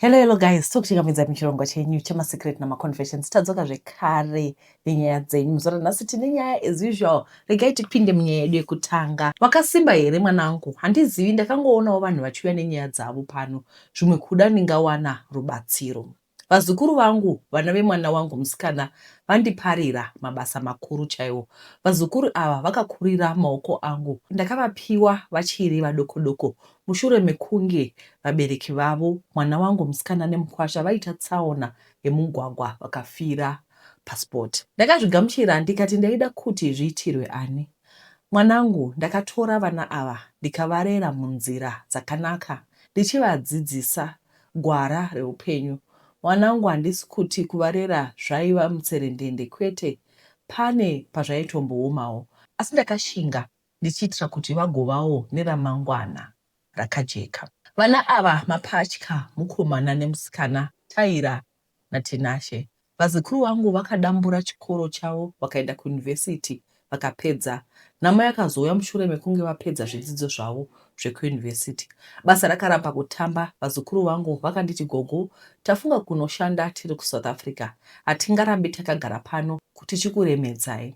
Hello, hello guys, tokuchingamidza muchirongwa chenyu chemasecret namaconfessions. Tadzoka zvekare nenyaya dzenyu. Muzuva ranhasi tine nyaya as usual. Regai tipinde munyaya yedu yekutanga. Wakasimba here mwanangu? Handizivi, ndakangoonawo vanhu vachiuya nenyaya dzavo pano. Zvimwe kuda ndingawana rubatsiro. Vazukuru vangu, vana vemwana wangu musikana, vandiparira mabasa makuru chaiwo. Vazukuru ava vakakurira maoko angu. Ndakavapiwa vachiri vadoko-doko mushure mekunge vabereki vavo, mwana wangu musikana nemukwasha, vaita tsaona yemugwagwa vakafira paspot. Ndakazvigamuchira ndikati ndaida kuti zviitirwe ani? Mwanangu, ndakatora vana ava ndikavarera munzira dzakanaka ndichivadzidzisa gwara reupenyu. Mwanangu handisi kuti kuvarera zvaiva mutserendende kwete, pane pazvaitomboomawo. Asi ndakashinga ndichiitira kuti vagovawo neramangwana rakajeka. Vana ava mapatya, mukomana nemusikana, Tyra naTinashe. Vazukuru vangu vakadambura chikoro chavo vakaenda kuyunivhesiti vakapedza. Nhamo yakazouya mushure mekunge vapedza zvidzidzo zvavo zvekuyunivhesiti. Basa rakaramba kutamba, vazukuru vangu vakanditi gogo tafunga kunoshanda tiri kuSouth Africa. Hatingarambi takagara pano tichikuremedzai.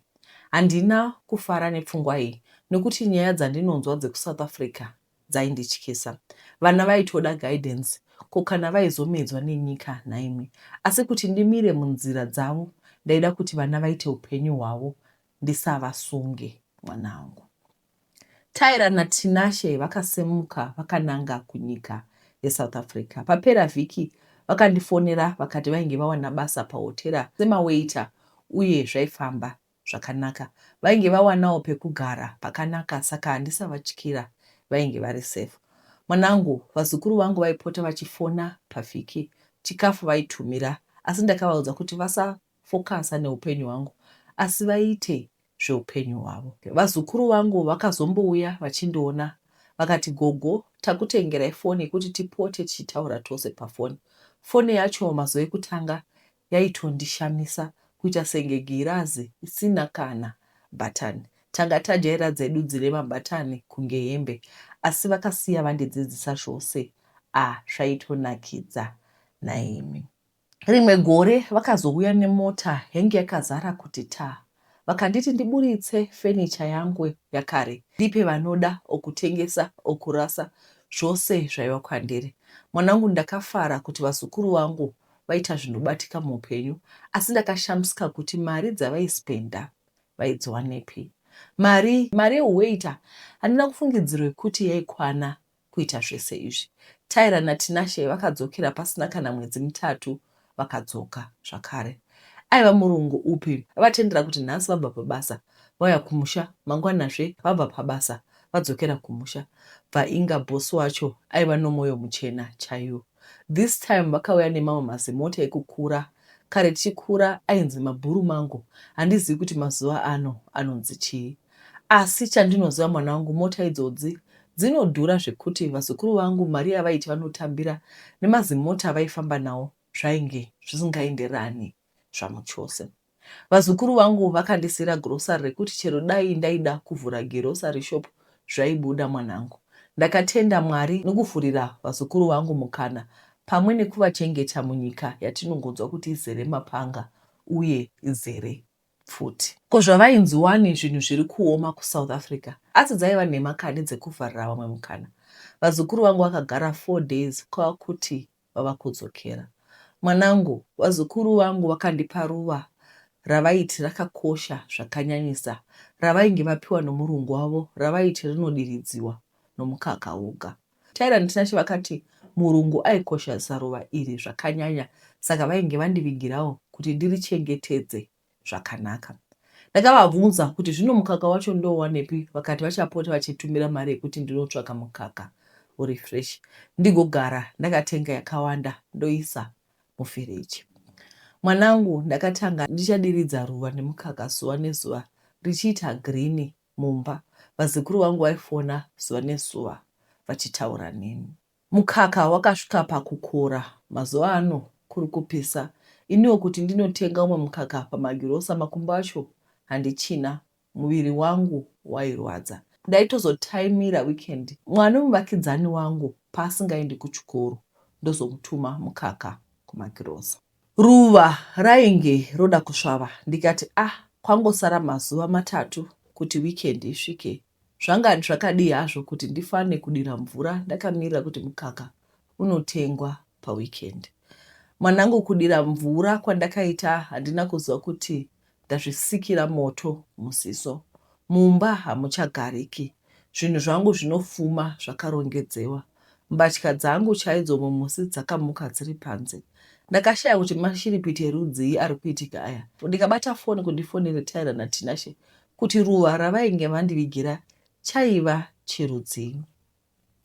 Handina kufara nepfungwa iyi nekuti nyaya dzandinonzwa dzekuSouth Africa dzaindityisa. Vana vaitoda guidance ko kana vaizomedzwa nenyika nhaimi. Asi kuti ndimire munzira dzavo ndaida kuti vana vaite upenyu hwavo ndisavasunge mwanangu. Tyra naTinashe vakasimuka vakananga kunyika yeSouth Africa. Papera vhiki vakandifonera vakati vainge vawana basa pahotera semawaiter uye zvaifamba zvakanaka. Vainge vawanawo pekugara pakanaka saka handisavatyira vainge vari safe. Mwanangu, vazukuru vangu vaipota vachifona pavhiki, chikafu vaitumira asi ndakavaudza kuti vasafokasa neupenyu hwangu asi vaite zveupenyu hwavo. Vazukuru vangu vakazombouya vachindiona vakati gogo takutengerai foni yekuti tipote tichitaura tose pafoni. Foni yacho mazuva ekutanga yaitondishamisa kuita senge girazi isina kana bhatani. Tanga tajaira dzedu dzine mabhatani kunge hembe asi vakasiya vandidzidzisa zvose ah zvaitonakidza nhaimi. Rimwe gore vakazouya nemota yange yakazara kuti taa vakanditi ndiburitse fenicha yangu yakare ndipe vanoda or kutengesa or kurasa zvose zvaiva kwandiri. Mwanangu ndakafara kuti vazukuru vangu vaita zvinobatika muupenyu asi ndakashamisika kuti mari dzavaispenda vaidziwanepi. Mari mari yehuwaiter handina kufungidziro yekuti yaikwana kuita zvese izvi. Tyra naTinashe vakadzokera pasina kana mwedzi mitatu vakadzoka zvakare. Aiva murungu upi avatendera kuti nhasi vabva pabasa vauya kumusha mangwanazve vabva pabasa vadzokera kumusha. Bva inga boss wacho aiva nomoyo muchena chaiwo. This time vakauya nemamwe mazimota ekukura. Kare tichikura ainzi mabhurumango handizivi kuti mazuva ano anonzi chii. Asi chandinoziva mwana wangu mota idzodzi dzinodhura zvekuti vazukuru vangu mari yavaiti vanotambira nemazimota avaifamba nawo zvainge zvisingaenderani zvamuchose. Vazukuru vangu vakandisiira grocery rekuti chero dai ndaida kuvhura girosari shop zvaibuda mwanangu. Ndakatenda Mwari nekuvhurira vazukuru vangu mukana pamwe nekuvachengeta munyika yatinongonzwa kuti izere mapanga uye izere pfuti. Ko zvavainzi wani zvinhu zviri kuoma kuSouth Africa asi dzaiva nhema kani dzekuvharira vamwe mukana. Vazukuru vangu vakagara four days kwakuti vava kudzokera. Mwanangu, vazukuru vangu vakandipa ruva ravaiti rakakosha zvakanyanyisa ravainge vapiwa nomurungu wavo ravaiti rinodiridziwa nomukaka woga. Tyra naTinashe vakati murungu aikoshesa ruva iri zvakanyanya saka vainge vandivigirawo kuti ndirichengetedze zvakanaka. Ndakavabvunza kuti zvino mukaka wacho ndowanepi vakati vachapota vachitumira mari yekuti ndinotsvaka mukaka uri fresh ndigogara ndakatenga yakawanda ndoisa mufiriji. Mwanangu ndakatanga ndichadiridza ruva nemukaka zuva nezuva richiita green mumba. Vazukuru vangu vaifona zuva nezuva vachitaura neni. Mukaka wakasvika pakukora. Mazuva ano kuri kupisa. Iniwo kuti ndinotenga umwe mukaka pamagirosa makumbo acho handichina. Muviri wangu wairwadza. Ndaitozotaimira weekend mwana wemuvakidzani wangu paasingaendi kuchikoro. Ndozomutuma mukaka kumagirosa. Ruva rainge roda kusvava ndikati ah, kwangosara mazuva 3 kuti weekend isvike. Zvanga zvakadii hazvo kuti ndifane kudira mvura ndakamirira kuti mukaka unotengwa paweekend? Mwanangu, kudira mvura kwandakaita handina kuziva kuti ndazvisikira moto muziso. Mumba hamuchagariki. Zvinhu zvangu zvinofuma zvakarongedzewa. Mbatya dzangu chaidzo mumusi dzakamuka dziri panze. Ndakashaya kuti mashiripiti erudzii ari kuitika aya. Ndikabata foni kundifonere Tyra naTinashe kuti ruva ravainge vandivigira chaiva chirudzii.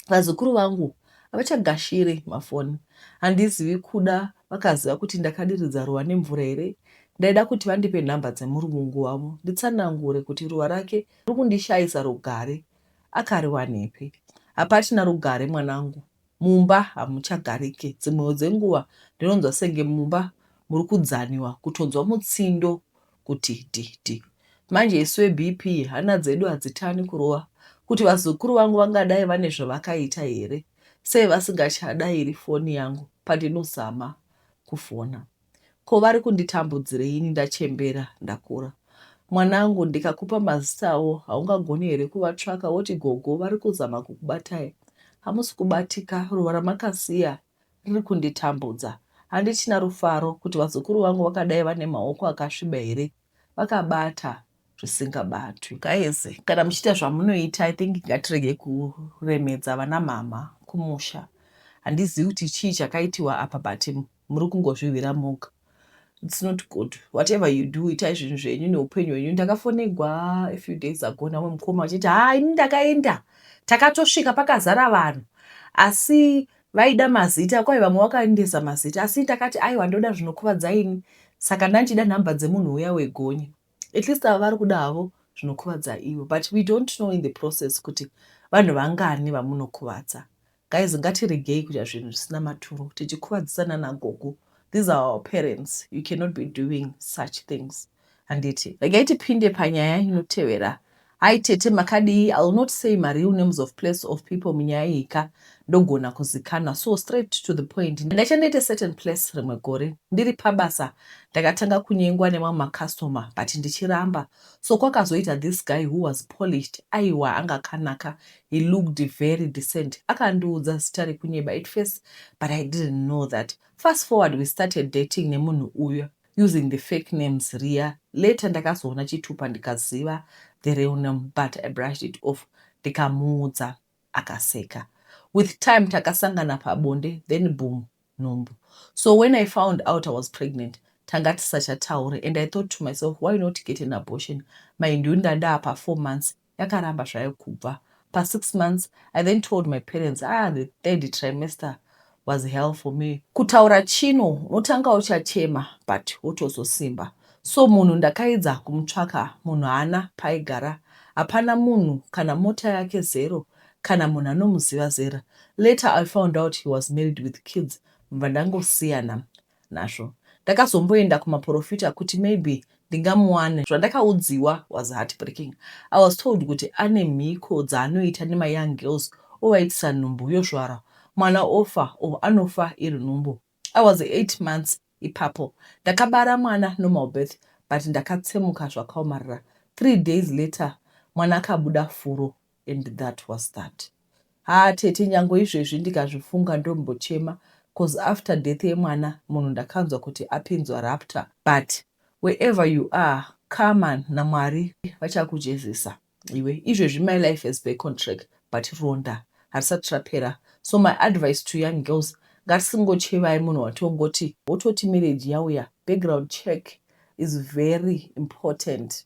Vazukuru vangu havachagashiri mafoni. Handizivi kuda vakaziva kuti ndakadiridza ruva nemvura here. Ndaida kuti vandipe nhamba dzemurungu wavo nditsanangure kuti ruva rake riri kundishayisa rugare akariwanepi. Hapachina rugare mwanangu. Mumba hamuchagarike. Dzimwewo dzenguva ndinonzwa senge mumba muri kudzaniwa, kutonzwa mutsindo kuti dhi dhi. Manje isu veBP hana dzedu hadzitani kurova. Kuti vazukuru vangu vangadai vane zvavakaita here? Sei vasingachadairi foni yangu pandinozama kufona? Ko vari kunditambudzirei ini ndachembera ndakura? Mwanangu, ndikakupa mazita avo haungagoni here kuvatsvaka woti gogo vari kuzama kukubatai? Hamusi kubatika, ruva ramakasiya riri kunditambudza. Handichina rufaro kuti vazukuru vangu vakadai vane maoko akasviba here vakabata zvisingabatwi. Guys, kana muchiita zvamunoita, I think ngatirege kuremedza vana mhamha kumusha. Handizivi kuti chii chakaitiwa apa, but muri kungozvihwira moga. It's not good. Whatever you do, itai zvinhu zvenyu neupenyu hwenyu. Ndakafonegwa a few days ago namwe mukoma vachiti ha, ini ndakaenda, takatosvika pakazara vanhu, asi vaida mazita. Kwai vamwe vakaendesa mazita, asi ndakati aiwa, ndoda zvinokuvadza ini, saka ndandichida nhamba dzemunhu uya wegonye. At least ava vari kuda havo zvinokuvadza ivo, but we don't know in the process kuti vanhu vangani vamunokuvadza. Guys, ngatiregei kuita zvinhu zvisina maturo tichikuvadzisana nagogo. These are our parents. You cannot be doing such things, handiti? Regai tipinde panyaya inotevera. Hi tete, makadii? I will not say my real names of place of people munyaya iyi ka, ndogona kuzikanwa. So straight to the point, ndachandoita certain place rimwe gore. Ndiri pabasa ndakatanga kunyengwa nemamwe macustomer, but ndichiramba. So kwakazoita this guy who was polished. Aiwa, anga akanaka. He looked very decent. Akandiudza zita rekunyeba at first, but I didn't know that. Fast forward, we started dating nemunhu uyu using the fake names riya. Later ndakazoona chitupa ndikaziva the real name, but I brushed it off ndikamuudza, akaseka. With time takasangana pabonde, then boom, nhumbu. So when I found out I was pregnant, tanga tisachataure and I thought to myself, why not get an abortion? Mind ndandapa 4 months, yakaramba zvayo kubva. Pa6 months I then told my parents. Ah, the third trimester was hell for me. Kutaura chino unotanga uchachema, but wotozosimba. So munhu ndakaedza kumutsvaka, munhu haana paaigara, hapana munhu, kana mota yake zero, kana munhu anomuziva zera. Later I found out he was married with kids. Mbva ndangosiyana nazvo. Ndakazomboenda kumaprofita kuti maybe ndingamuwane. Zvandakaudziwa was heartbreaking. I was told kuti ane mhiko dzaanoita nemayoung girls, ovaitisa nhumbu, yozvara mwana ofa or anofa iri nhumbu. I was 8 months ipapo. Ndakabara mwana normal birth, but ndakatsemuka zvakaomarara. 3 days later mwana akabuda furo and that was that. Ha tete, nyange izvezvi ndikazvifunga ndombochema, cause after death yemwana munhu ndakanzwa kuti apinzwa rapture. But wherever you are, karma naMwari vachakujezesa iwe. Izvezvi my life is back on track, but ronda harisati rapera. So my advice to young girls, ngatisingochevai munhu watongoti wototi marriage yauya. Background check is very important.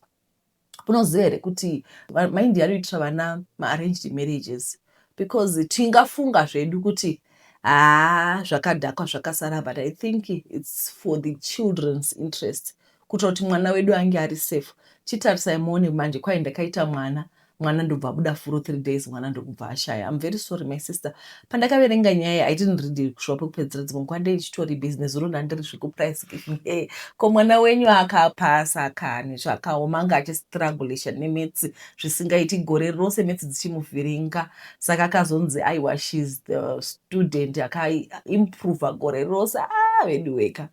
Unoziva here kuti maindi anoitira vana maarranged marriages? Because tingafunga zvedu kuti haa, zvakadhakwa zvakasara, but I think it's for the children's interest, kuitira kuti mwana wedu ange ari safe. Chitarisai muone manje, kwai ndakaita mwana. Mwana ndobva abuda furo 3 days, mwana ndokubva ashaya. I'm very sorry, my sister. Pandakaverenga nyaya, I didn't read it kusvika pekupedzisira. Dzimwe nguva ndeichitori business ro ndandiri zvekuprice giving. Ko mwana wenyu akapasa kani, zvakaoma. Anga achistrugglisha nemaths zvisingaiti gore rose, maths dzichimuvhiringa. Saka akazonzi aiwa, she's the student akaimprova gore rose. A veduweka,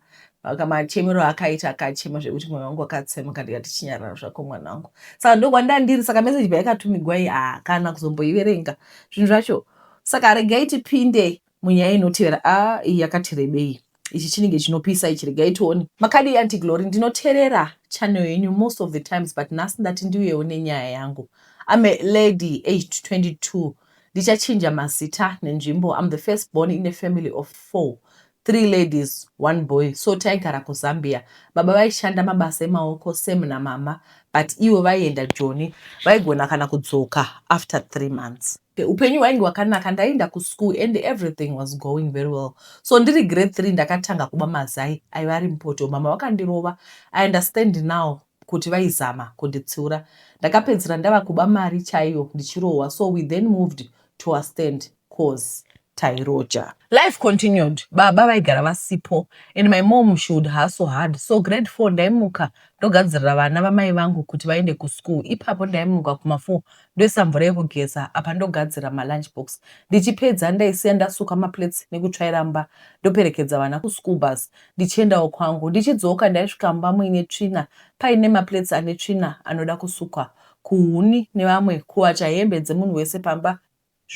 machemero akaita, akachema zvekuti mwoyo wangu wakatsemuka. Ndikati, "Chinyarara zvako, mwana wangu." Saka ndokwandandiri. Saka meseji payakatumigwa iyi, ha, kana kuzomboiverenga zvinhu zvacho. Saka regai tipinde munyaya inotevera. A, iyi yakati rebei, ichi chinenge chinopisa ichi. Regai tione. Makadii, Auntie Glory? Ndinoteerera channel yenyu most of the times, but nhasi ndati ndiuyewo nenyaya yangu. I'm a lady aged 22. Ndichachinja mazita nenzvimbo. I'm the first born in a family of four, three ladies, one boy. So taigara kuZambia. Baba vaishanda mabasa emaoko, same namama, but ivo vaienda Joni, vaigona kana kudzoka after 3 months. Upenyu hwainge hwakanaka. Ndaienda kuschool and everything was going very well. So ndiri grade 3 ndakatanga kuba mazai aiva ari mupoto. Mama vakandirova. I understand now kuti vaizama kunditsiura. Ndakapedzisira ndava kuba mari chaiyo ndichirohwa. So we then moved to a stand cause tairoja. Life continued. Baba vaigara vasipo and my mom should hustle hard. So grade 4 ndaimuka ndogadzirira vana vamai vangu kuti vaende kuschool. Ipapo ndaimuka kuma4, ndoisa mvura yekugeza apa, ndogadzira malunch box. Ndichipedza ndaisiya ndasuka maplates nekutsvaira mba, ndoperekedza vana kuschool bus, ndichiendawo kwangu. Ndichidzoka ndaisvika mba muine tsvina, paine maplates ane tsvina anoda kusukwa, kuhuni nevamwe, kuwacha hembe dzemunhu wese pamba.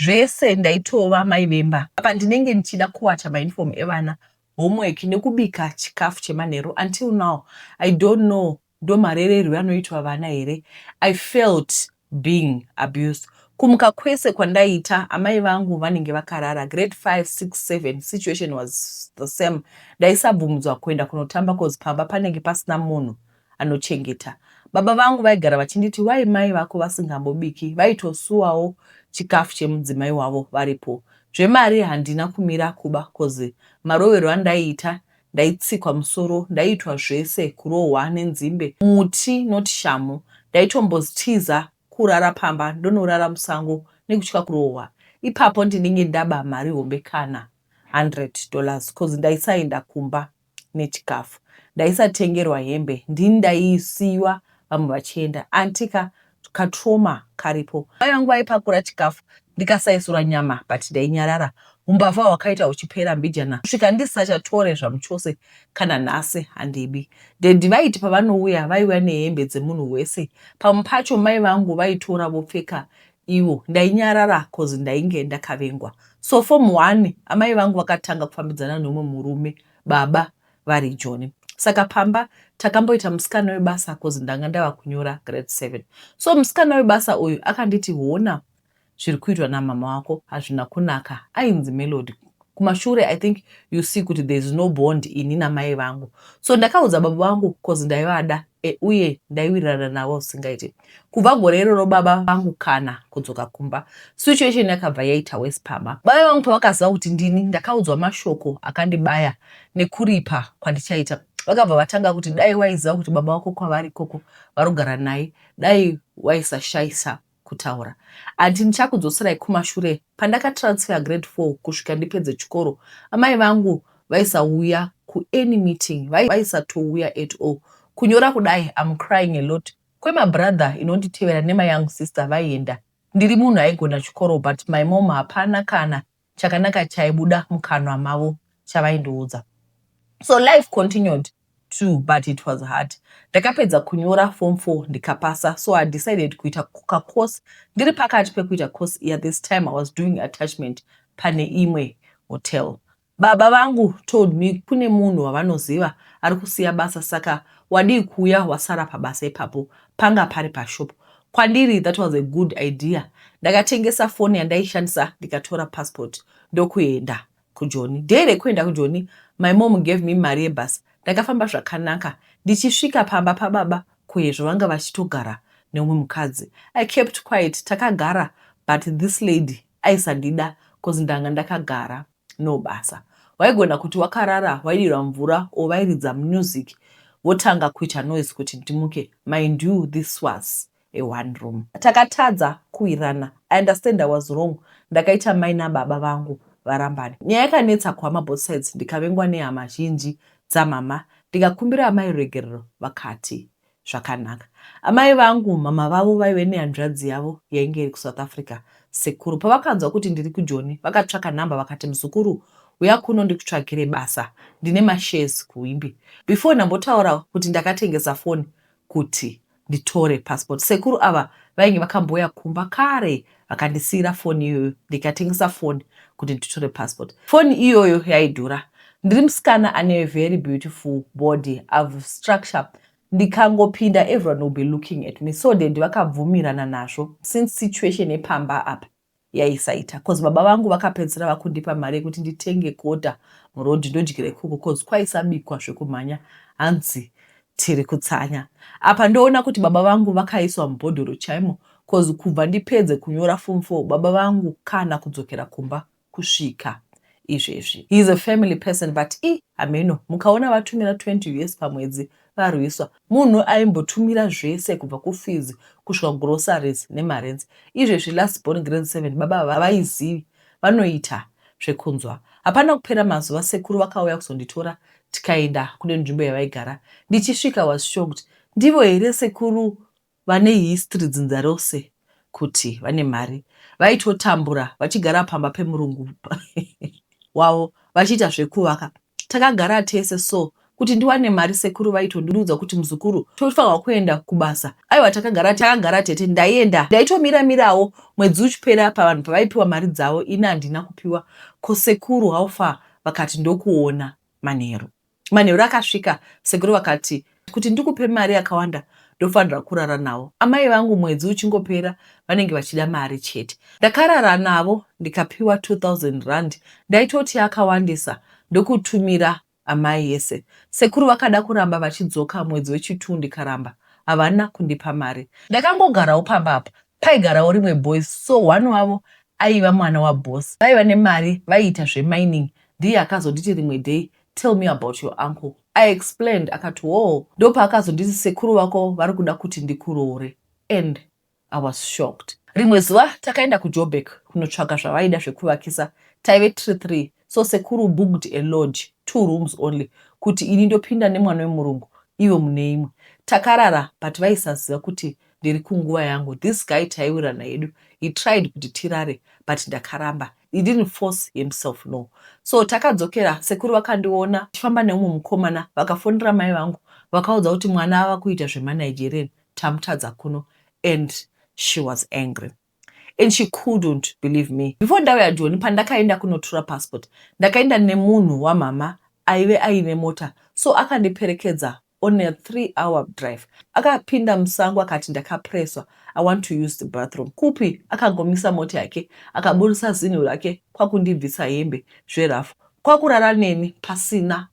Zvese ndaitova mai vemba. Apa ndinenge ndichida kuwacha mauniform evana, homework nekubika chikafu chemanheru. Until now I don't know, ndomarererwe anoitwa vana here? I felt being abused. Kumuka kwese kwandaiita, amai vangu vanenge vakarara. Grade 5, 6, 7, situation was the same. Ndaisabvumidzwa kuenda kunotamba cause pamba panenge pasina munhu anochengeta. Baba vangu vaigara vachinditi, "Wai mai vako vasingambobiki?" Vaitosuwawo chikafu chemudzimai wavo varipo. Zvemari handina kumira kuba cause marovero andaiita, ndaitsikwa musoro, ndaiitwa zvese, kurohwa nenzimbe, muti not shamu. Ndaitombotiza kurara pamba, ndonorara musango nekutya kurohwa. Ipapo ndinenge ndaba mari hombe, kana $100, cause ndaisaenda kumba nechikafu, ndaisatengerwa hembe, ndini ndaisiyiwa vamwe vachienda. Antika katrauma karipo. Mai vangu vaipakura chikafu, ndikasaisura nyama, but ndainyarara. Umbavha hwakaita huchipera mbijana kusvika ndisachatore zvamuchose. Kana nhasi handibi. Daddy vaiti pavanouya, vaiuya nehembe dzemunhu wese. Pamwe pacho mai vangu vaitora vopfeka ivo. Ndainyarara cause ndainge ndakavengwa. So form 1 amai vangu vakatanga kufambidzana nomumwe murume, baba vari Joni. Saka pamba takamboita musikana webasa cause ndanga ndava kunyora grade 7. So musikana webasa uyu akanditi, "Hona, zviri kuitwa namama wako hazvina kunaka." Ainzi Melody. Kumashure, I think you see kuti there is no bond ini namai vangu. So ndakaudza baba vangu cause ndaivada uye ndaiwirirana navo zvisingaiti. Kubva gore iroro baba vangu kana kudzoka kumba. Situation yakabva yaita worse pamba. Baba vangu pavakaziva kuti ndini ndakaudzwa mashoko akandibaya nekuripa kwandichaita, vakabva vatanga kuti, "Dai waiziva kuti baba vako kwavari ikoko varogara naye, dai waisashayisa kutaura." Andi ndichakudzoserai kumashure. Pandakatransfer grade 4 kusvika ndipedze chikoro, amai vangu vaisauya kuany meeting, vaisatouya at all. Kunyora kudai, I'm crying a lot. Kwemabrother inonditevera nemayoung sister vaienda. Ndiri munhu aigona chikoro, but my mom hapana kana chakanaka chaibuda mukanwa mavo chavaindiudza. So life continued too, but it was hard. Ndakapedza kunyora form 4 ndikapasa. So I decided kuita kacourse. Ndiri pakati pekuita course iya, this time I was doing attachment pane imwe hotel. Baba vangu told me kune munhu wavanoziva ari kusiya basa, saka wadii kuuya wasara pabasa ipapo? Panga pari pashop. Kwandiri that was a good idea. Ndakatengesa foni yandaishandisa, ndikatora passport, ndokuenda kuJoni. Day rekuenda kuJoni, my mom gave me mari yebhasi. Ndakafamba zvakanaka. Ndichisvika pamba pababa, kuhezvo vanga vachitogara neumwe mukadzi. I kept quiet. Takagara, but this lady aisandida cause ndanga ndakagara no basa. Waigona kuti wakarara, waidirwa mvura o vairidza music, votanga kuita noise kuti ndimuke. Mind you, this was a one room. Takatadza kuwirana. I understand I was wrong. Ndakaita mai nababa vangu varambane. Nyaya yakanetsa kuhama both sides ndikavengwa nehama zhinji dzamama. Ndikakumbira amai ruregerero vakati zvakanaka. Amai vangu mama vavo vaive nehanzvadzi yavo yainge iri kuSouth Africa. Sekuru pavakanzwa kuti ndiri kuJoni vakatsvaka nhamba vakati muzukuru uya kuno ndikutsvagire basa ndine mashares kuWimbi. Before ndambotaura kuti ndakatengesa foni kuti nditore passport. Sekuru ava vainge vakambouya kumba kare vakandisiira foni iyoyo ndikatengesa foni kuti nditore passport. Foni iyoyo yaidhura. Ndiri musikana ane very beautiful body, I've structure. Ndikangopinda everyone will be looking at me. So daddy vakabvumirana nazvo since situation yepamba apa yaisaita cause baba vangu vakapedzisira vakundipa mari yekuti nditenge kota muroad ndodyira ikoko cause kwaisabikwa zvekumhanya hanzi tiri kutsanya. Apa ndoona kuti baba vangu vakaiswa mubhodhoro chaimo cause kubva ndipedze kunyora form 4 baba vangu kana kudzokera kumba kusvika izvezvi. He is a family person but i hameno mukaona vatumira 20 us pamwedzi varwiswa. Munhu aimbotumira zvese kubva kufees kusvika kugroceries nemarents. Izvezvi last born grade 7 baba havaizivi vanoita zvekunzwa. Hapana kupera mazuva sekuru vakauya kuzonditora tikaenda kune nzvimbo yavaigara. Ndichisvika was shocked. Ndivo here sekuru vane history dzinza rose kuti vane mari. Vaitotambura vachigara pamba pemurungu wavo vachiita zvekuvaka. Takagara tese so kuti ndiwane mari sekuru vaitondiudza kuti muzukuru tofanirwa kuenda kubasa. Aiwa takagara takagara tete ndaienda ndaitomira mirawo mwedzi uchipera pavanhu pavaipiwa mari dzavo ini handina kupiwa ko sekuru how far vakati ndokuona manheru. Manheru akasvika sekuru vakati kuti ndikupe mari yakawanda ndofanira kurara navo. Amai vangu mwedzi uchingopera vanenge vachida mari chete. Ndakarara navo ndikapiwa 2000 rand ndaitoti yakawandisa ndokutumira amai yese. Sekuru vakada kuramba vachidzoka mwedzi wechitu ndikaramba havana kundipa mari. Ndakangogarawo pamba apa paigarawo rimwe boys so one wavo aiva mwana waboss vaiva nemari vaiita zvemining ndiye akazonditi rimwe day tell me about your uncle. I explained akati hoo ndopaakazonditi sekuru vako vari kuda kuti ndikuroore and I was shocked. Rimwe zuva takaenda kuJoburg kunotsvaga zvavaida zvekuvakisa taive tiri three so sekuru booked a lodge two rooms only kuti ini ndopinda nemwana wemurungu ivo mune imwe. Takarara but vaisaziva kuti ndiri kunguva yangu this guy taiwirirana hedu he tried kuti tirare but ndakaramba he didn't force himself no. So takadzokera sekuru vakandiona tichifamba neumwe mukomana vakafonera mai vangu vakaudza kuti mwana ava kuita zvemaNigerian tamutadza kuno and she was angry and she couldn't believe me. Before ndauya Joni pandakaenda kunotora passport ndakaenda nemunhu wamama aive aine mota so akandiperekedza on a 3 hour drive. Akapinda musango akati ndakapreswa I want to use the bathroom. Kupi akangomisa mota yake akaburisa zinhu rake kwakundibvisa hembe zverafu kwakurara neni pasina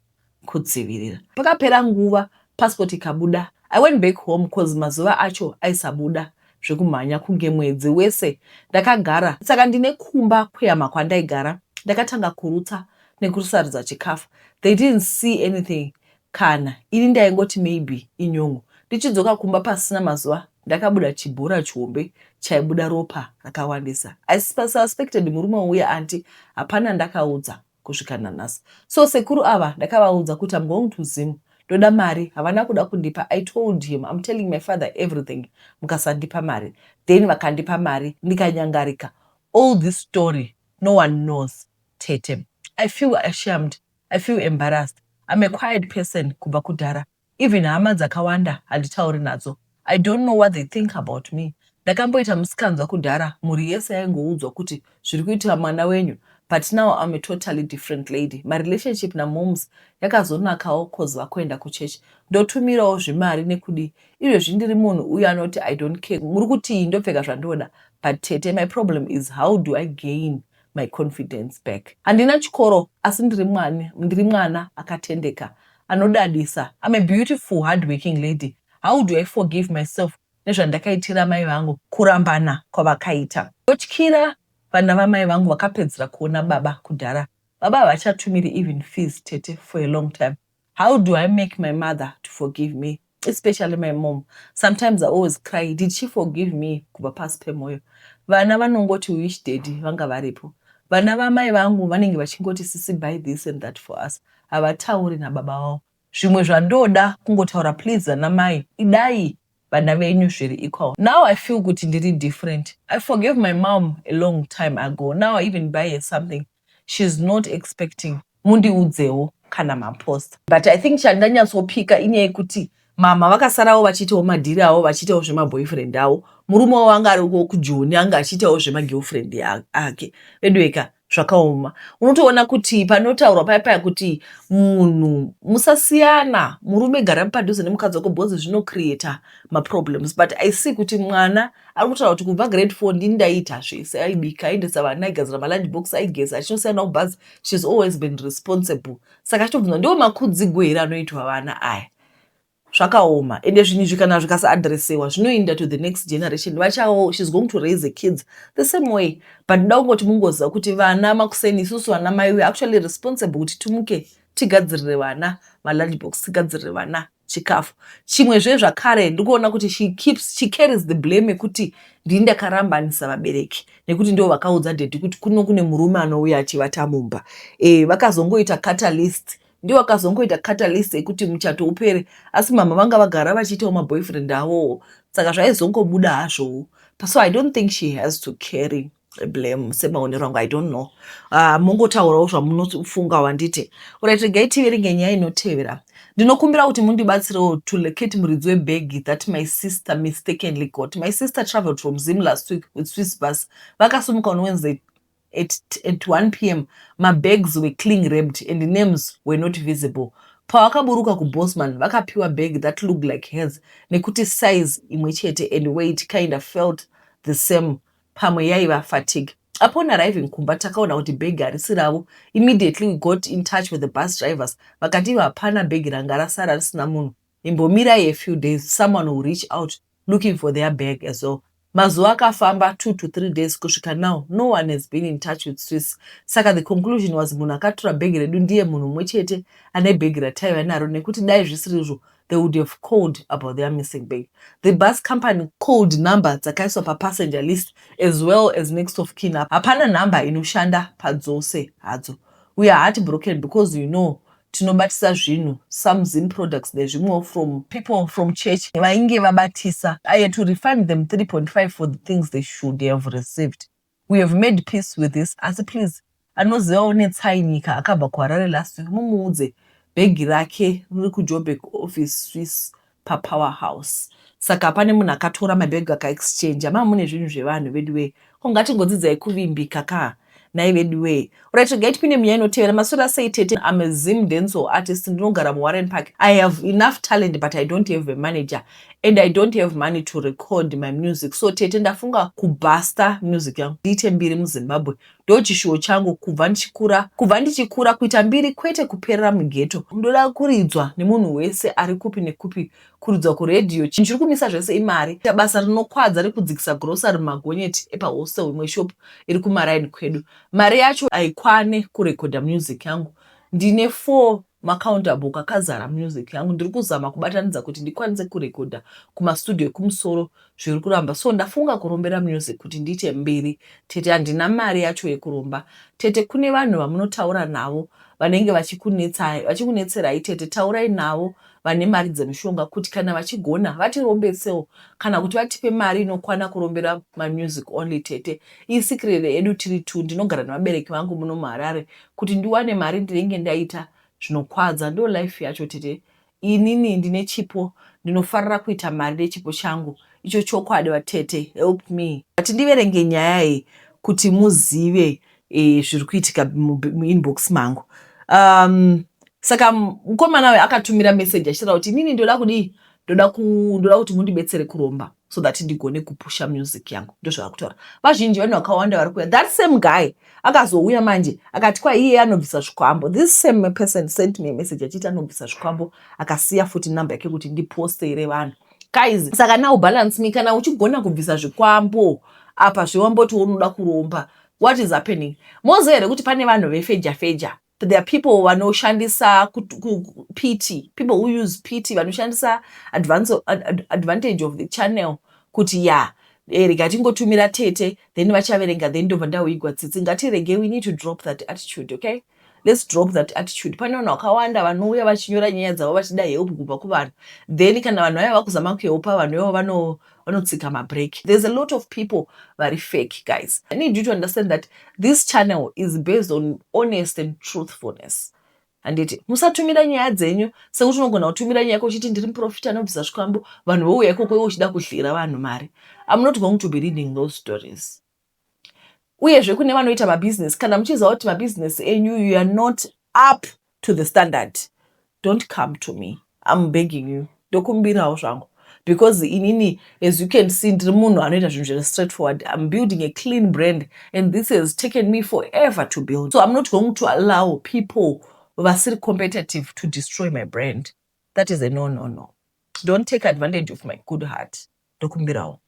kudzivirira. Pakapera nguva passport ikabuda. I went back home cause mazuva acho aisabuda zvekumhanya kunge mwedzi wese ndakagara saka ndine kumba kwehama kwandaigara ndakatanga kurutsa nekusaridza chikafu. They didn't see anything kana ini ndaingoti maybe inyon'o. Ndichidzoka kumba pasina mazuva ndakabuda chibhora chihombe chaibuda ropa rakawandisa. I suspected murume uya aunty hapana ndakaudza kusvika nanhasi. So sekuru ava ndakavaudza kuti I'm going to Zim ndoda mari havana kuda kundipa. I told him I'm telling my father everything mukasandipa mari. Then vakandipa mari ndikanyangarika. All this story no one knows tete. I feel ashamed, I feel embarrassed. I'm a quiet person kubva kudhara. Even hama dzakawanda handitauri nadzo. I don't know what they think about me. Ndakamboita musikanzwa kudhara mhuri yese yaingoudzwa kuti zviri kuitira mwana wenyu but now I'm a totally different lady. My relationship namoms yakazonakawo cause vakuenda kuchurch. Ndotumirawo zvimari nekudii. Izvezvi ndiri munhu uyo anoti I don't care muri kutii ndopfeka zvandoda but tete my problem is how do I gain my confidence back. Handina chikoro asi ndiri mwana, ndiri mwana akatendeka anodadisa. I'm a beautiful hardworking lady. How do I forgive myself nezvandakaitira mai vangu kurambana kwavakaita. Ndotyira vana vamai vangu vakapedzera kuona baba kudhara. Baba havachatumiri even fees tete for a long time. How do I make my mother to forgive me? Especially my mom. Sometimes I always cry. Did she forgive me kubva pasi pemwoyo? Vana vanongoti wish daddy vanga varipo. Vana vamai vangu vanenge vachingoti, "Sisi, buy this and that for us." Havatauri nababa vavo. Zvimwe zvandoda kungotaura, please vana mai, idai vana venyu zviri equal. Now I feel kuti ndiri different. I forgave my mom a long time ago. Now I even buy her something she's not expecting. Mundiudzewo kana maposta. But I think chandanyatsopika inyaya yekuti mama vakasarawo vachiitawo madhiri avo, vachiitawo zvemaboyfriend avo. Murume wavo anga ariko kuJoni, anga achiitawo zvemagirlfriend ake. Veduweka, zvakaoma. Unotoona kuti panotaurwa paya paya kuti munhu musasiyana, murume gara padhuze nemukadzi wako, because zvinocreata maproblems. But I see kuti mwana ari kutaura kuti kubva grade 4 ndini ndaiita zvese. Aibika, aendesa vana, aigadzira malunch box, aigeza, achinosiyana kubhazi. She's always been responsible. Saka achitobvunza, ndiwo makudzigo here anoitwa vana aya? Zvakaoma. Ende zvinhu izvi kana zvikasaadresewa, zvinoenda to the next generation. Vachawo, she's going to raise the kids the same way. But ndoda kungoti mungoziva kuti vana makuseni, isusu vana mai, we actually responsible kuti timuke, tigadzirire vana malunch box, tigadzirire vana chikafu. Chimwezve zvakare, ndikuona kuti she carries the blame yekuti ndini ndakarambanisa vabereki, nekuti ndo vakaudza daddy kuti kuno kune murume anouya achivata mumba. Vakazongoita catalyst, ndiwo akazongoita catalyst yekuti muchato upere. Asi mama vanga vagara vachiitawo maboyfriend avowo, saka zvaizongobuda hazvowo. So I don't think she has to carry blame, semaonero angu. I don't know. Mungotaurawo zvamunofunga wanditi. Alright, regai tiverenge nyaya inotevera. Ndinokumbira kuti mundibatsirewo to locate muridzi webhegi that my sister mistakenly got. My sister traveled from Zim last week with Swiss Bus. Vakasumuka on Wednesday at 1 p.m. Mabags were cling wrapped and the names were not visible. Pavakaburuka kuBosman, vakapiwa bag that looked like hers, nekuti size imwe chete and weight kind of felt the same. Pamwe yaiva fatigue. Upon arriving kumba, takaona kuti bhegi harisi ravo. Immediately we got in touch with the bus drivers. Vakati ivo hapana bhegi ranga rasara risina munhu, imbomirai a few days, someone will reach out looking for their bag as well. Mazuva akafamba, 2 to 3 days, kusvika now no one has been in touch with Swiss. Saka the conclusion was munhu akatora bhegi redu ndiye munhu mumwe chete ane bhegi rataiva naro, nekuti dai zvisiri they would have called about their missing bag. The bus company called number dzakaiswa papassenger list as well as next of kin. Hapana nhamba inoshanda padzose hadzo. We are heart broken because tinobatisa zvinhu, some Zim products nezvimwewo from people from church vainge vabatisa. I had to refund them 3.5 for the things they should have received. We have made peace with this, asi please, anozivawo Netsai Nyika akabva kuHarare last week, mumuudze bhegi rake riri kuJoburg office, Swiss paPower House. Saka pane munhu akatora mabhegi akaexchange ama mune zvinhu zvevanhu. Vedu wee, ko ngatingodzidzai kuvimbika ka nai vedu wee. Right, regai tipinde munyaya inotevera. Maswera sei tete? I'm a Zim dancehall artist. Ndinogara muWarren Park. I have enough talent, but I don't have a manager and I don't have money to record my music. So tete, ndafunga kubhasta music yangu ndiite mbiri muZimbabwe. Ndo chishuwo changu kubva ndichikura, kuita mbiri, kwete kuperera mughetto. Ndoda kuridzwa nemunhu wese ari kupi nekupi, kuridzwa kuredhiyo. Chinhu chiri kumisa zvese imari. Basa rinokwadza rekudzikisa grocery mumagonyeti epahostel, imwe shop iri kumaraini kwedu. Mari yacho haikwane kurekodha music yangu. Ndine four macounter book akazara music yangu. Ndiri kuzama kubatanidza kuti ndikwanise kurekodha kumastudio ekumusoro, zviri kuramba. So ndafunga kurombera music kuti ndiite mbiri. Tete, handina mari yacho yekuromba. Tete, kune vanhu vamunotaura navo vanenge vachikunetserai. Tete, taurai navo vane mari dzemushonga kuti kana vachigona vatirombetsewo, kana kuti vatipe mari inokwana kurombera mamusic only. Tete, isecret yedu tiri two. Ndinogara nevabereki vangu muno muHarare. Kuti ndiwane mari ndinenge ndaita zvinokwadza. Ndo life yacho tete. Inini ndine chipo, ndinofarira kuita mari nechipo changu icho. Chokwadi vatete, help me. Ati ndiverenge nyaya iyi kuti muzive zviri kuitika muinbox mangu. Saka mukomana uyu akatumira meseji achitaura kuti inini ndoda kudii, ndoda kuti mundibetsere kuromba so that ndigone kupusha music yangu. Ndozvavari kutaura vazhinji, vanhu vakawanda vari kuuya. That same guy akazouya manje akati kwa iye anobvisa zvikwambo. This same person sent me a message achiti anobvisa zvikwambo, akasiya futi namba yake kuti ndipostere vanhu. Guys, saka now balance me. Kana uchigona kubvisa zvikwambo, apa zvewamboti unoda kuromba, what is happening? Moziva here kuti pane vanhu vefeja feja? There are people vanoshandisa pity, people who use pity, vanoshandisa advantage of the channel kuti ya, rega tingotumira tete, then vachaverenga, then ndobva ndahwigwa tsitsi. Ngatirege, we need to drop that attitude, okay? Let's drop that attitude. Pane vanhu vakawanda vanouya vachinyora nyaya dzavo vachida help kubva kuvanhu, then kana vanhu vaya vakuzama kuhelpa vanhu ivavo, vanotsika mabreak. There's a lot of people vari fake, guys. I need you to understand that this channel is based on honest and truthfulness, handiti? Musatumira nyaya dzenyu sekuti unogona kutumira nyaya yako uchiti ndiri muprofita anobvisa zvikwambo, vanhu vouya ikoko iwe uchida kuhlira vanhu mari. I'm not going to be reading those stories. Uyezve kune vanoita mabhizinesi, kana muchiziva kuti mabhizinesi enyu, you are not up to the standard, don't come to me. I'm begging you, ndokumbirawo zvangu, because inini, as you can see, ndiri munhu anoita zvinhu zviri straightforward. I'm building a clean brand and this has taken me forever to build, so I'm not going to allow people vasiri competitive to destroy my brand. That is a no, no, no. Don't take advantage of my good heart. Ndokumbirawo,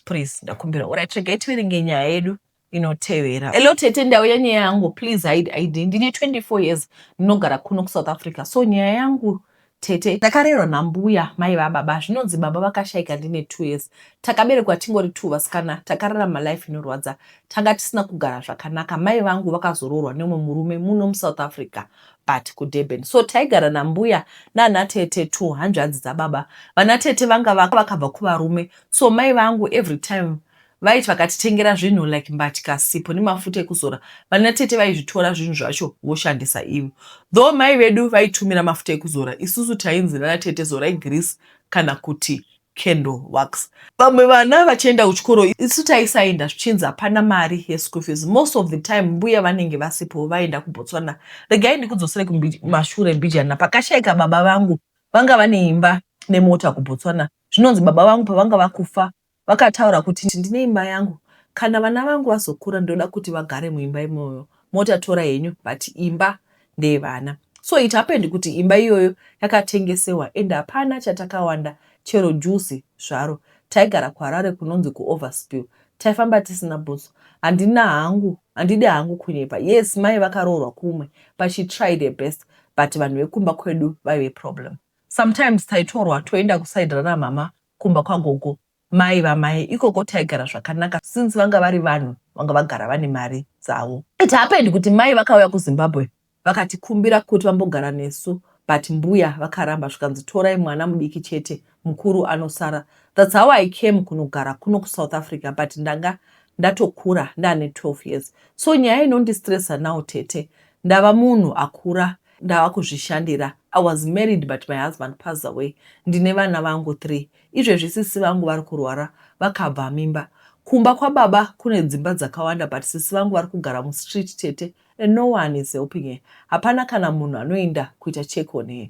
please, ndakumbira. Alright, regai tiverenge nyaya yedu inotevera. Hello tete, ndauya nyaya yangu. Please hide ID. Ndine 24 years, ndinogara kuno kuSouth Africa. So nyaya yangu tete, ndakarerwa nambuya mai vababa. Zvinonzi baba vakashayika ndine 2 years. Takaberekwa tingori two vasikana. Takararama life inorwadza, tanga tisina kugara zvakanaka. Mai vangu vakazoroorwa nemumwe murume muno muSouth Africa, but kuDurban. So taigara nambuya nanatete two, hanzvadzi dzababa. Vanatete vanga vakabva kuvarume, so mai vangu every time vaiti vakatitengera zvinhu like mbatya, sipo nemafuta ekuzora, vanatete vaizvitora zvinhu zvacho voshandisa ivo. Though mai vedu vaitumira mafuta ekuzora, isusu tainzi nanatete zorai grease kana kuti candle wax. Vamwe vana vachienda kuchikoro, isu taisaenda, zvichinzi hapana mari yeschool fees. Most of the time mbuya vanenge vasipo, vaenda kuBotswana. Regai ndikudzosere kumashure mbijana. Pakashayika baba vangu, vanga vane imba nemota kuBotswana. Zvinonzi baba vangu pavanga vakufa vakataura kuti, "Ndine imba yangu. Kana vana vangu vazokura, ndoda kuti vagare muimba imoyo. Mota tora henyu, but imba ndeyevana." So it happened kuti imba iyoyo yakatengesewa and hapana chatakawanda, chero juzi zvaro. Taigara kuHarare, kunonzi kuOverspill. Taifamba tisina bhutsu. Handina hangu, handidi hangu kunyepa. Yes, mai vakaroorwa kumwe, but she tried her best, but vanhu vekumba kwedu vaive problem. Sometimes taitorwa toenda kuside ranamama, kumba kwagogo mai vamai. Ikoko taigara zvakanaka since vanga vari vanhu vanga vagara vane mari dzavo. It happened kuti mai vakauya kuZimbabwe, vakatikumbira kuti vambogara nesu, but mbuya vakaramba, zvikanzi torai mwana mudiki chete, mukuru anosara. That's how I came kunogara kuno kuSouth Africa, but ndanga ndatokura, ndaane 12 years. So nyaya inondistressa now tete, ndava munhu akura, ndava kuzvishandira. I was married, but my husband passed away. Ndine vana vangu 3 izvezvi. Sisi vangu vari kurwara, vakabva mimba. Kumba kwababa kune dzimba dzakawanda, but sisi vangu vari kugara mustreet tete, and no one is helping her. Hapana kana munhu anoenda kuita check on her.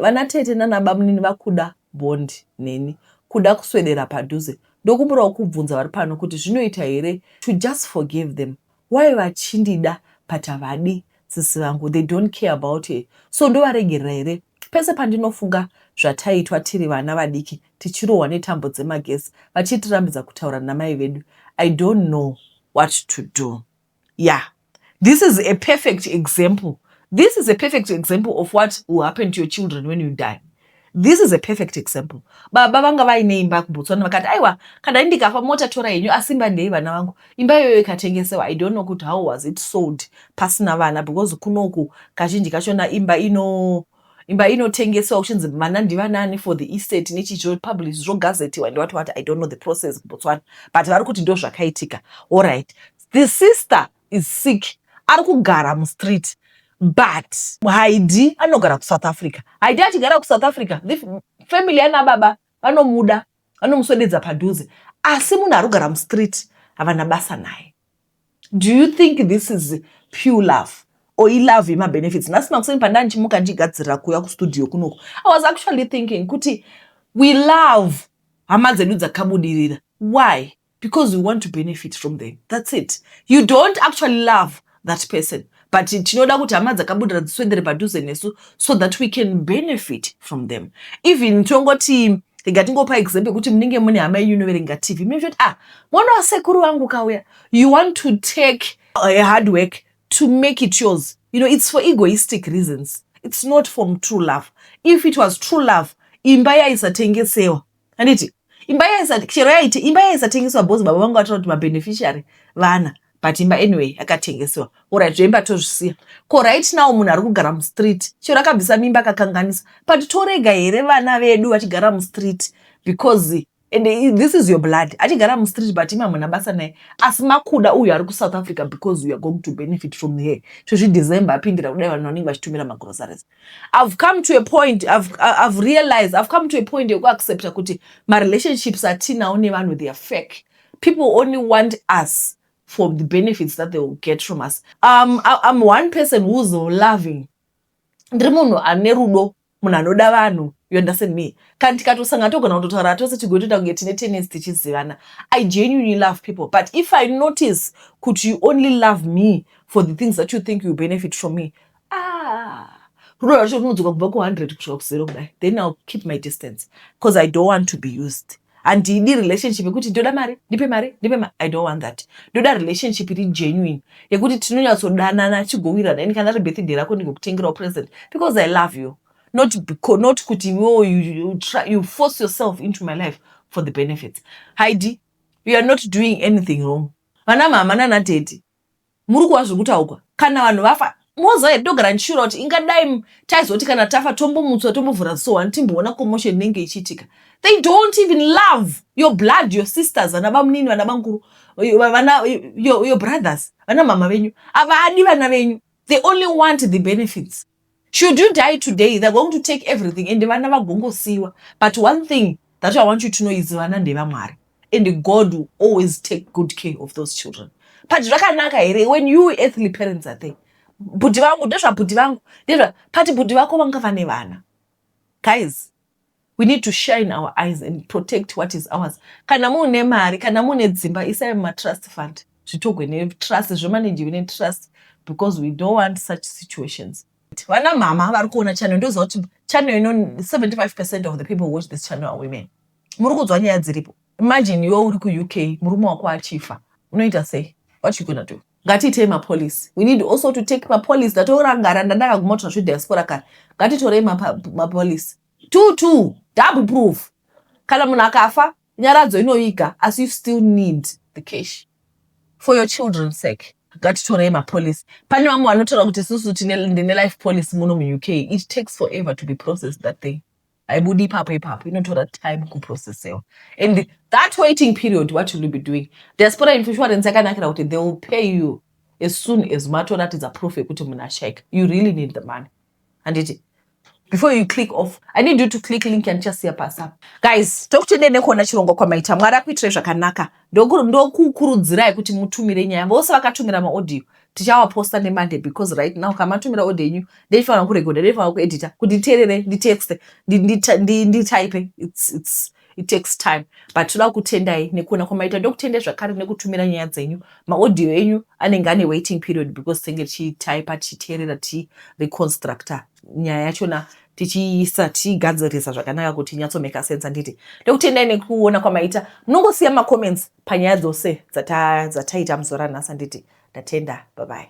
Vana tete nanabamunini vakuda bond neni, kuda kuswedera padhuze. Ndokumburawo kubvunza vari pano kuti zvinoita here to just forgive them? Why vachindida but havadi sisi vangu? They don't care about her. So ndovaregerera here? Pese pandinofunga zvataitwa tiri vana vadiki, tichirohwa netambo dzemagesi, vachitirambidza kutaura namai vedu, I don't know what to do. Yeah, this is a perfect example. This is a perfect example of what will happen to your children when you die. This is a perfect example. Baba vanga vaine imba kuBotswana, vakati, "Aiwa, kana ndikafa, mota tora henyu, asi imba ndei vana vangu." Imba iyoyo ikatengesewa. I don't know kuti how was it sold pasina vana, because kunoku kazhinji kachona imba inotengesewa kuchinzi vana ndivanani for the estate nechicho publish, zvogazetiwa and what what. I don't know the process kuBotswana, but vari kuti ndo zvakaitika. Allright, the sister is sick, ari kugara mustreet, but Haidi anogara kuSouth Africa. Haidi achigara kuSouth Africa, the family yana baba vanomuda, vanomuswededza padhuze, asi munhu ari kugara mustreet havana basa naye. Do you think this is pure love or ilove yemabenefits? Nhasi makuseni pandaa ndichimuka ndichigadzirira kuuya kustudio kunoku, I was actually thinking kuti we love hama dzedu dzakabudirira. Why? Because we want to benefit from them. That's it. You don't actually love that person, but tinoda kuti hama dzakabudirira dziswedere padhuze nesu so that we can benefit from them. Even tongoti, rega tingopa example yekuti munenge mune hama yenyu inoverenga TV, munoti, "Ah, mwana wasekuru vangu kauya." You want to take a hard work to make it yours. It's for egoistic reasons. It's not from true love. If it was true love, imba yaisatengesewa, handiti? Imba yaisa chero yaiti imba yaisatengeswa because baba vangu vataura kuti mabeneficiary vana, but imba anyway yakatengesewa. Alright, zveimba tozvisiya. Ko right now munhu ari kugara mustreet, chero akabvisa mimba akakanganisa, but torega here vana vedu vachigara mustreet? Because and this is your blood, achigara mustreet, but imi hamuna basa naye, asi makuda uyu ari kuSouth Africa because you are going to benefit from here. Sezvi December apindira kudai, vanhu vanenge vachitumira magroceries. I've come to a point, I've realized, I've come to a point yekuaccepta kuti marelationships atinawo nevanhu, they are fake. People only want us for the benefits that they will get from us. I'm one person who's loving. Ndiri munhu ane rudo, munhu anoda vanhu, you understand me? Kana tikatosangana togona kutotaura tose, tigotoita kunge tine tennis tichizivana. I genuinely love people, but if I notice kuti you only love me for the things that you think you benefit from me, ah, rudo rwacho runodzoka kubva ku100 kusvika kuzero kudai. Then I'll keep my distance because I don't want to be used. Handidi relationship yekuti ndoda mari, ndipe mari, ndipe mari. I don't want that. Ndoda relationship iri genuine yekuti tinonyatsodanana, tigowirirana. Ini kana ri birthday rako, ndigokutengerawo present because I love you, not because, not kuti iwewo you force yourself into my life for the benefits. Heidi, you are not doing anything wrong. Vana mama nanadhedhi, muri kuva zviri kutaurwa. Kana vanhu vafa, moziva here, togara ndichishura kuti ingadai taizoti kana tafa tombomutswa, tombovhura ziso one, timboona commotion inenge ichiitika. They don't even love your blood, your sisters, vana vamunini, vana vankuru, vana your brothers, vana mama venyu havadi vana venyu. They only want the benefits. Should you die today, they're going to take everything and vana vagongosiyiwa. But one thing that I want you to know is vana ndevamwari and God will always take good care of those children. But zvakanaka here when you earthly parents are there? Bhudhi vangu, ndezvabhudhi vangu, ndezva pati bhudhi vako vanga vane vana. Guys, we need to shine our eyes and protect what is ours. Kana muine mari, kana muine dzimba, isai mumatrust fund, zvitogwe netrust, zvomanajiwe netrust, because we don't want such situations. Vana mama vari kuona channel, ndoziva kuti channel ino, 75% of the people who watch this channel are women. Muri kunzwa nyaya dziripo. Imagine iwe uri kuUK, murume wako achifa, unoita sei? What you gonna do? Ngatiitei mapolicy. We need also to take mapolicy. Ndatorangara ndandakaguma kuti zvezvediaspora kare. Ngatitorei mapolicy two two, double proof. Kana munhu akafa, nyaradzo inoiga, asi you still need the cash for your children's sake. Ngatitorei mapolicy. Pane vamwe vanotaura kuti isusu ndine life policy muno muUK. It takes forever to be processed, that thing. Haibudi ipapo ipapo, inotora time kuprocesewa, and that waiting period, what will you be doing? Diaspora insurance yakanakira kuti they will pay you as soon as matoratidza proof yekuti munhu ashaika. You really need the money, handiti? Before you click off, I need you to click link yandichasiya pasi apa. Guys, tokutendei nekuona chirongwa kwamaita. Mwari akuitirai zvakanaka. Ndokukurudzirai kuti mutumire nyaya. Vose vakatumira maaudio tichavaposta neMonday, because right now kamatumira audio yenyu, ndeifanira kurekodha, ndeifanira kuedita, kuti nditeerere, nditexte, nditaipe. It takes time, but toda kutendai nekuona kwamaita. Ndokutendai zvakare nekutumira nyaya dzenyu. Maaudio enyu anenge ane waiting period because tinenge tichitaipa, tichiteerera, tichireconstructa nyaya yachona, tichiisa, tichigadzirisa zvakanaka kuti inyatsomeka sense, handiti? Ndokutendai nekuona kwamaita. Munongosiya macomments panyaya dzose dzataita muzuva ranhasi, handiti? Ndatenda, bye bye.